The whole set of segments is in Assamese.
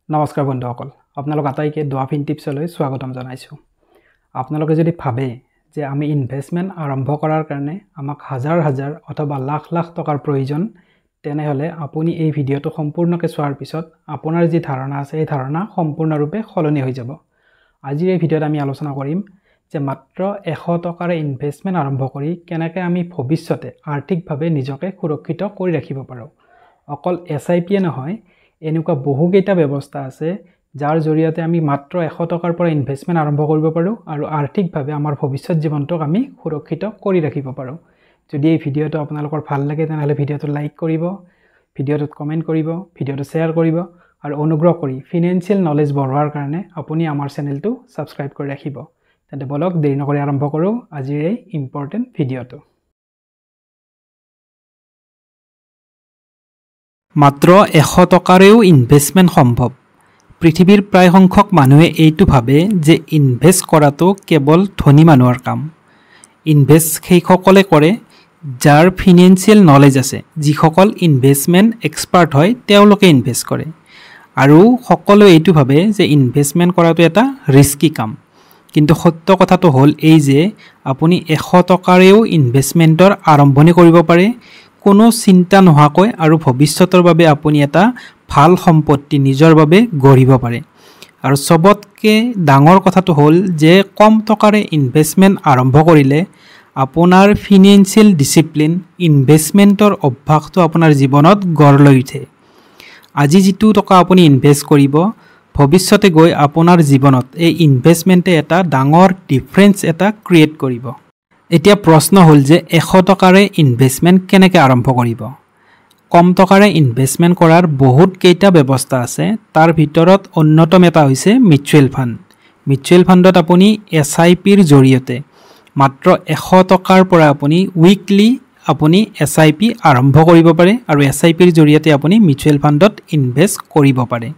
নমস্কাৰ বন্ধুসকল, আপোনালোক আটাইকে দোৱা ফিন টিপছলৈ স্বাগতম জনাইছোঁ। আপোনালোকে যদি ভাবে যে আমি ইনভেষ্টমেণ্ট আৰম্ভ কৰাৰ কাৰণে আমাক হাজাৰ হাজাৰ অথবা লাখ লাখ টকাৰ প্ৰয়োজন, তেনেহ'লে আপুনি এই ভিডিঅ'টো সম্পূৰ্ণকৈ চোৱাৰ পিছত আপোনাৰ যি ধাৰণা আছে সেই ধাৰণা সম্পূৰ্ণৰূপে সলনি হৈ যাব। আজিৰ এই ভিডিঅ'ত আমি আলোচনা কৰিম যে মাত্ৰ 100 টকাৰে ইনভেষ্টমেণ্ট আৰম্ভ কৰি কেনেকৈ আমি ভৱিষ্যতে আৰ্থিকভাৱে নিজকে সুৰক্ষিত কৰি ৰাখিব পাৰোঁ। অকল এছ I পিয়ে নহয়, এনেকুৱা বহুকেইটা ব্যৱস্থা আছে যাৰ জৰিয়তে আমি মাত্ৰ 100 টকাৰ পৰা ইনভেষ্টমেণ্ট আৰম্ভ কৰিব পাৰোঁ আৰু আৰ্থিকভাৱে আমাৰ ভৱিষ্যত জীৱনটোক আমি সুৰক্ষিত কৰি ৰাখিব পাৰোঁ। যদি এই ভিডিঅ'টো আপোনালোকৰ ভাল লাগে তেনেহ'লে ভিডিঅ'টো লাইক কৰিব, ভিডিঅ'টোত কমেণ্ট কৰিব, ভিডিঅ'টো শ্বেয়াৰ কৰিব আৰু অনুগ্ৰহ কৰি ফিনেন্সিয়েল নলেজ বঢ়োৱাৰ কাৰণে আপুনি আমাৰ চেনেলটো ছাবস্ক্ৰাইব কৰি ৰাখিব। তেন্তে বলক দেৰি নকৰি আৰম্ভ কৰোঁ আজিৰ এই ইম্পৰ্টেণ্ট ভিডিঅ'টো। মাত্ৰ 100 টকাৰেও ইনভেষ্টমেণ্ট সম্ভৱ। পৃথিৱীৰ প্ৰায় সংখ্যক মানুহে এইটো ভাবে যে ইনভেষ্ট কৰাটো কেৱল ধনী মানুহৰ কাম। ইনভেষ্ট সেইসকলে কৰে যাৰ ফিনেন্সিয়েল নলেজ আছে, যিসকল ইনভেষ্টমেণ্ট এক্সপাৰ্ট হয় তেওঁলোকে ইনভেষ্ট কৰে। আৰু সকলোৱে এইটো ভাবে যে ইনভেষ্টমেণ্ট কৰাটো এটা ৰিস্কি কাম। কিন্তু সত্য কথাটো হ'ল এই যে আপুনি 100 টকাৰেও ইনভেষ্টমেণ্টৰ আৰম্ভণি কৰিব পাৰে কোনো চিন্তা নোহোৱাকৈ আৰু ভৱিষ্যতৰ বাবে আপুনি এটা ভাল সম্পত্তি নিজৰ বাবে গঢ়িব পাৰে। আৰু চবতকৈ ডাঙৰ কথাটো হ'ল যে কম টকাৰে ইনভেষ্টমেণ্ট আৰম্ভ কৰিলে আপোনাৰ ফিনেন্সিয়েল ডিচিপ্লিন, ইনভেষ্টমেণ্টৰ অভ্যাসটো আপোনাৰ জীৱনত গঢ় লৈ উঠে। আজি যিটো টকা আপুনি ইনভেষ্ট কৰিব, ভৱিষ্যতে গৈ আপোনাৰ জীৱনত এই ইনভেষ্টমেণ্টে এটা ডাঙৰ ডিফাৰেঞ্চ এটা ক্ৰিয়েট কৰিব। এতিয়া প্ৰশ্ন হ'ল যে 100 টকাৰে ইনভেষ্টমেণ্ট কেনেকৈ আৰম্ভ কৰিব? কম টকাৰে ইনভেষ্টমেণ্ট কৰাৰ বহুত কেইটা ব্যৱস্থা আছে, তাৰ ভিতৰত অন্যতম এটা হৈছে মিউচুৱেল ফাণ্ড। মিউচুৱেল ফাণ্ডত আপুনি এছ I পিৰ জৰিয়তে মাত্ৰ 100 টকাৰ পৰা আপুনি উইকলি আপুনি এছ I P আৰম্ভ কৰিব পাৰে আৰু এছ I পিৰ জৰিয়তে আপুনি মিউচুৱেল ফাণ্ডত ইনভেষ্ট কৰিব পাৰে।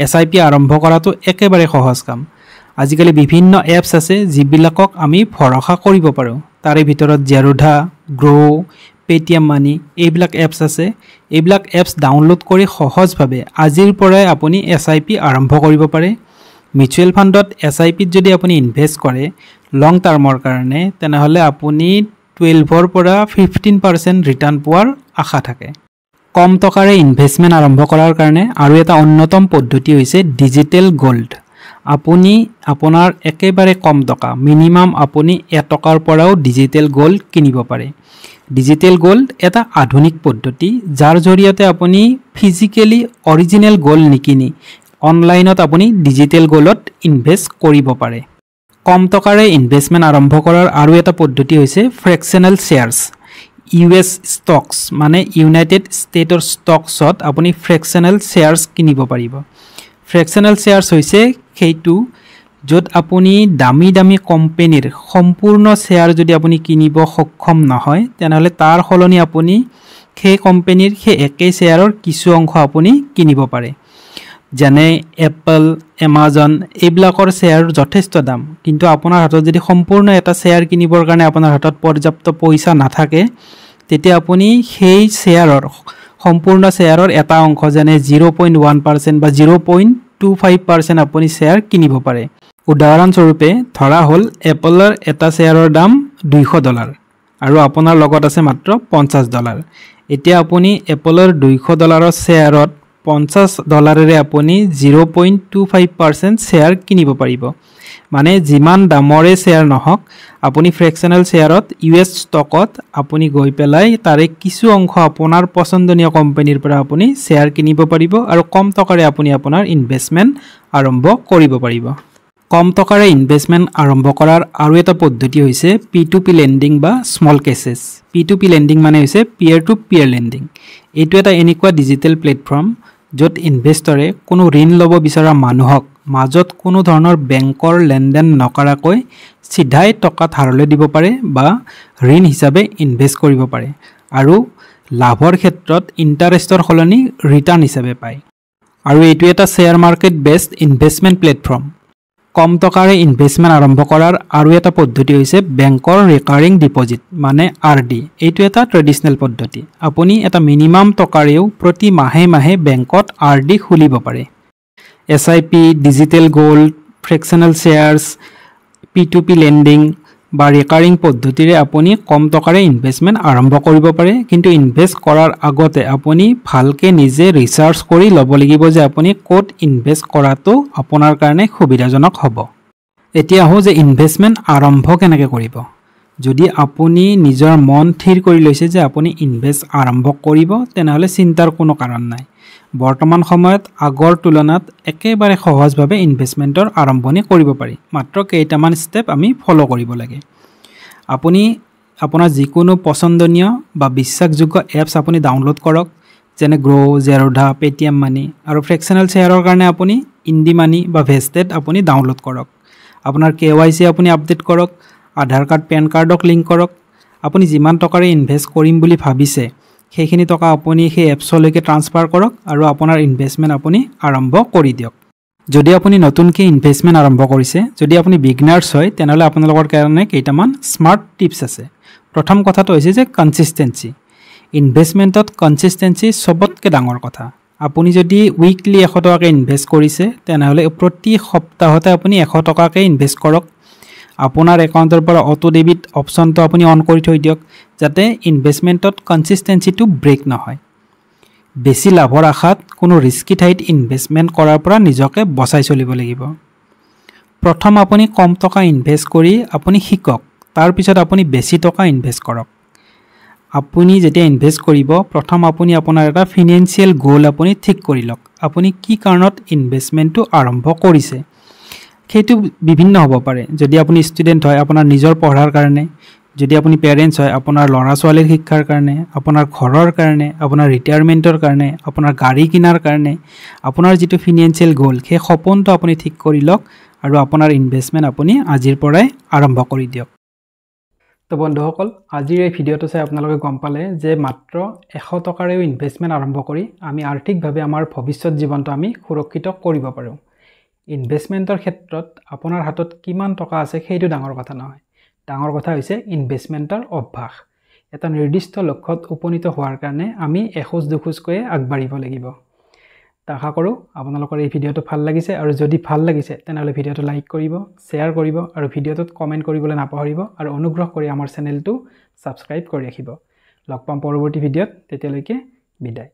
এছ I P আৰম্ভ কৰাটো একেবাৰে সহজ কাম। আজিকালি বিভিন্ন এপছ আছে যিবিলাকক আমি ভৰসা কৰিব পাৰোঁ। তাৰে ভিতৰত জেৰোধা, গ্ৰ', পে'টিএম মানি এইবিলাক এপছ আছে। এইবিলাক এপছ ডাউনলোড কৰি সহজভাৱে আজিৰ পৰাই আপুনি এছ I P আৰম্ভ কৰিব পাৰে। মিউচুৱেল ফাণ্ডত এছ I পিত যদি আপুনি ইনভেষ্ট কৰে লং টাৰ্মৰ কাৰণে, তেনেহ'লে আপুনি 12ৰ পৰা 15% ৰিটাৰ্ণ পোৱাৰ আশা থাকে। কম টকাৰে ইনভেষ্টমেণ্ট আৰম্ভ কৰাৰ কাৰণে আৰু এটা অন্যতম পদ্ধতি হৈছে ডিজিটেল গ'ল্ড। আপুনি আপোনাৰ একেবাৰে কম টকা, মিনিমাম আপুনি 1 টকাৰ পৰাও ডিজিটেল গ'ল্ড কিনিব পাৰে। ডিজিটেল গ'ল্ড এটা আধুনিক পদ্ধতি যাৰ জৰিয়তে আপুনি ফিজিকেলি অৰিজিনেল গ'ল্ড নিকিনি অনলাইনত আপুনি ডিজিটেল গ'ল্ডত ইনভেষ্ট কৰিব পাৰে। কম টকাৰে ইনভেষ্টমেণ্ট আৰম্ভ কৰাৰ আৰু এটা পদ্ধতি হৈছে fractional shares. U S stocks মানে ইউনাইটেড ষ্টেটৰ ষ্টকছত আপুনি ফ্ৰেকশ্যনেল শ্বেয়াৰ্ছ কিনিব পাৰিব। ফ্ৰেকশ্যনেল শ্বেয়াৰ্ছ হৈছে সেইটো য'ত আপুনি দামী দামী কোম্পেনীৰ সম্পূৰ্ণ শ্বেয়াৰ যদি আপুনি কিনিব সক্ষম নহয়, তেনেহ'লে তাৰ সলনি আপুনি সেই কোম্পেনীৰ সেই একেই শ্বেয়াৰৰ কিছু অংশ আপুনি কিনিব পাৰে। যেনে এপল, এমাজন এইবিলাকৰ শ্বেয়াৰ যথেষ্ট দাম, কিন্তু আপোনাৰ হাতত যদি সম্পূৰ্ণ এটা শ্বেয়াৰ কিনিবৰ কাৰণে আপোনাৰ হাতত পৰ্যাপ্ত পইচা নাথাকে, তেতিয়া আপুনি সেই শ্বেয়াৰৰ সম্পূৰ্ণ শ্বেয়াৰৰ এটা অংশ যেনে 0.1% বা 0.25% আপুনি শ্বেয়াৰ কিনিব পাৰে। উদাহৰণস্বৰূপে ধৰা হ'ল এপলৰ এটা শ্বেয়াৰৰ দাম $200 আৰু আপোনাৰ লগত আছে মাত্ৰ $50। এতিয়া আপুনি এপলৰ $200 শ্বেয়াৰত $50 আপুনি 0.25% শ্বেয়াৰ কিনিব পাৰিব। মানে যিমান দামৰে শ্বেয়াৰ নহওক, আপুনি ফ্ৰেকশ্যনেল শ্বেয়াৰত ইউ এছ ষ্টকত আপুনি গৈ পেলাই তাৰে কিছু অংশ আপোনাৰ পচন্দনীয় কোম্পানীৰ পৰা আপুনি শ্বেয়াৰ কিনিব পাৰিব আৰু কম টকাৰে আপুনি আপোনাৰ ইনভেষ্টমেণ্ট আৰম্ভ কৰিব পাৰিব। কম টকাৰে ইনভেষ্টমেণ্ট আৰম্ভ কৰাৰ আৰু এটা পদ্ধতি হৈছে পি টু পি লেণ্ডিং বা small cases. P to P lending মানে হৈছে পিয়েৰ টু পিয়েৰ লেণ্ডিং। এইটো এটা এনেকুৱা ডিজিটেল প্লেটফৰ্ম য'ত ইনভেষ্টৰে কোনো ঋণ ল'ব বিচৰা মানুহক মাজত কোনো ধৰণৰ বেংকৰ লেনদেন নকৰাকৈ চিধাই টকা ধাৰলৈ দিব পাৰে বা ঋণ হিচাপে ইনভেষ্ট কৰিব পাৰে আৰু লাভৰ ক্ষেত্ৰত ইণ্টাৰেষ্টৰ সলনি ৰিটাৰ্ণ হিচাপে পায়। আৰু এইটো এটা share market based investment platform. কম টকাৰে ইনভেষ্টমেণ্ট আৰম্ভ কৰাৰ আৰু এটা পদ্ধতি হৈছে বেংকৰ ৰিকাৰিং ডিপ'জিট মানে আৰ ডি। এইটো এটা ট্ৰেডিশ্যনেল পদ্ধতি। আপুনি এটা মিনিমাম টকাৰেও প্ৰতি মাহে মাহে বেংকত আৰ ডি খুলিব পাৰে। SIP, digital gold, fractional shares, P2P lending বা ৰিকাৰিং পদ্ধতিৰে আপুনি কম টকাৰে ইনভেষ্টমেণ্ট আৰম্ভ কৰিব পাৰে। কিন্তু ইনভেষ্ট কৰাৰ আগতে আপুনি ভালকৈ নিজে ৰিচাৰ্চ কৰি ল'ব লাগিব যে আপুনি ক'ত ইনভেষ্ট কৰাটো আপোনাৰ কাৰণে সুবিধাজনক হ'ব। এতিয়া আহোঁ যে ইনভেষ্টমেণ্ট আৰম্ভ কেনেকৈ কৰিব। যদি আপুনি নিজৰ মন থিৰ কৰি লৈছে যে আপুনি ইনভেষ্ট আৰম্ভ কৰিব, তেনেহ'লে চিন্তাৰ কোনো কাৰণ নাই। বৰ্তমান সময়ত আগৰ তুলনাত একেবাৰে সহজভাৱে ইনভেষ্টমেণ্টৰ আৰম্ভণি কৰিব পাৰি। মাত্ৰ কেইটামান ষ্টেপ আমি ফ'ল' কৰিব লাগে। আপুনি আপোনাৰ যিকোনো পচন্দনীয় বা বিশ্বাসযোগ্য এপছ আপুনি ডাউনলোড কৰক, যেনে গ্ৰ', জেৰোধা, পে'টিএম মানি আৰু ফ্ৰেকশ্যনেল শ্বেয়াৰৰ কাৰণে আপুনি ইণ্ডি মানি বা ভেষ্টেড আপুনি ডাউনলোড কৰক। আপোনাৰ KYC আপুনি আপডেট কৰক, আধাৰ কাৰ্ড, পেন কাৰ্ডক লিংক কৰক। আপুনি যিমান টকাৰে ইনভেষ্ট কৰিম বুলি ভাবিছে সেইখিনি টকা আপুনি সেই এপছলৈকে ট্ৰান্সফাৰ কৰক আৰু আপোনাৰ ইনভেষ্টমেণ্ট আপুনি আৰম্ভ কৰি দিয়ক। যদি আপুনি নতুনকৈ ইনভেষ্টমেণ্ট আৰম্ভ কৰিছে, যদি আপুনি বিগনাৰ্ছ হয়, তেনেহ'লে আপোনালোকৰ কাৰণে কেইটামান স্মাৰ্ট টিপছ আছে। প্ৰথম কথাটো হৈছে যে কনচিষ্টেঞ্চি। ইনভেষ্টমেণ্টত কনচিষ্টেঞ্চি চবতকৈ ডাঙৰ কথা। আপুনি যদি উইকলি 100 টকাকৈ ইনভেষ্ট কৰিছে, তেনেহ'লে প্ৰতি সপ্তাহতে আপুনি 100 টকাকৈ ইনভেষ্ট কৰক। আপোনাৰ একাউণ্টৰ পৰা অটো ডেবিট অপশ্যনটো আপুনি অন কৰি থৈ দিয়ক, যাতে ইনভেষ্টমেণ্টত কনচিষ্টেঞ্চিটো ব্ৰেক নহয়। বেছি লাভৰ আশাত কোনো ৰিস্কি ঠাইত ইনভেষ্টমেণ্ট কৰাৰ পৰা নিজকে বচাই চলিব লাগিব। প্ৰথম আপুনি কম টকা ইনভেষ্ট কৰি আপুনি শিকক, তাৰপিছত আপুনি বেছি টকা ইনভেষ্ট কৰক। আপুনি যেতিয়া ইনভেষ্ট কৰিব, প্ৰথম আপুনি আপোনাৰ এটা ফিনেন্সিয়েল গ'ল আপুনি ঠিক কৰি লওক। আপুনি কি কাৰণত ইনভেষ্টমেণ্টটো আৰম্ভ কৰিছে সেইটো বিভিন্ন হ'ব পাৰে। যদি আপুনি ষ্টুডেণ্ট হয়, আপোনাৰ নিজৰ পঢ়াৰ কাৰণে, যদি আপুনি পেৰেণ্টছ হয়, আপোনাৰ ল'ৰা ছোৱালীৰ শিক্ষাৰ কাৰণে, আপোনাৰ ঘৰৰ কাৰণে, আপোনাৰ ৰিটায়াৰমেণ্টৰ কাৰণে, আপোনাৰ গাড়ী কিনাৰ কাৰণে, আপোনাৰ যিটো ফিনেন্সিয়েল গ'ল সেই সপোনটো আপুনি ঠিক কৰি লওক আৰু আপোনাৰ ইনভেষ্টমেণ্ট আপুনি আজিৰ পৰাই আৰম্ভ কৰি দিয়ক। তো বন্ধুসকল, আজিৰ এই ভিডিঅ'টো চাই আপোনালোকে গম পালে যে মাত্ৰ 100 টকাৰেও ইনভেষ্টমেণ্ট আৰম্ভ কৰি আমি আৰ্থিকভাৱে আমাৰ ভৱিষ্যত জীৱনটো আমি সুৰক্ষিত কৰিব পাৰোঁ। ইনভেষ্টমেণ্টৰ ক্ষেত্ৰত আপোনাৰ হাতত কিমান টকা আছে সেইটো ডাঙৰ কথা নহয়, ডাঙৰ কথা হৈছে ইনভেষ্টমেণ্টৰ অভ্যাস। এটা নিৰ্দিষ্ট লক্ষ্যত উপনীত হোৱাৰ কাৰণে আমি এখোজ দুখোজকৈয়ে আগবাঢ়িব লাগিব। আশা কৰোঁ আপোনালোকৰ এই ভিডিঅ'টো ভাল লাগিছে, আৰু যদি ভাল লাগিছে তেনেহ'লে ভিডিঅ'টো লাইক কৰিব, শ্বেয়াৰ কৰিব আৰু ভিডিঅ'টোত কমেণ্ট কৰিবলৈ নাপাহৰিব, আৰু অনুগ্ৰহ কৰি আমাৰ চেনেলটো ছাবস্ক্ৰাইব কৰি ৰাখিব। লগ পাম পৰৱৰ্তী ভিডিঅ'ত, তেতিয়ালৈকে বিদায়।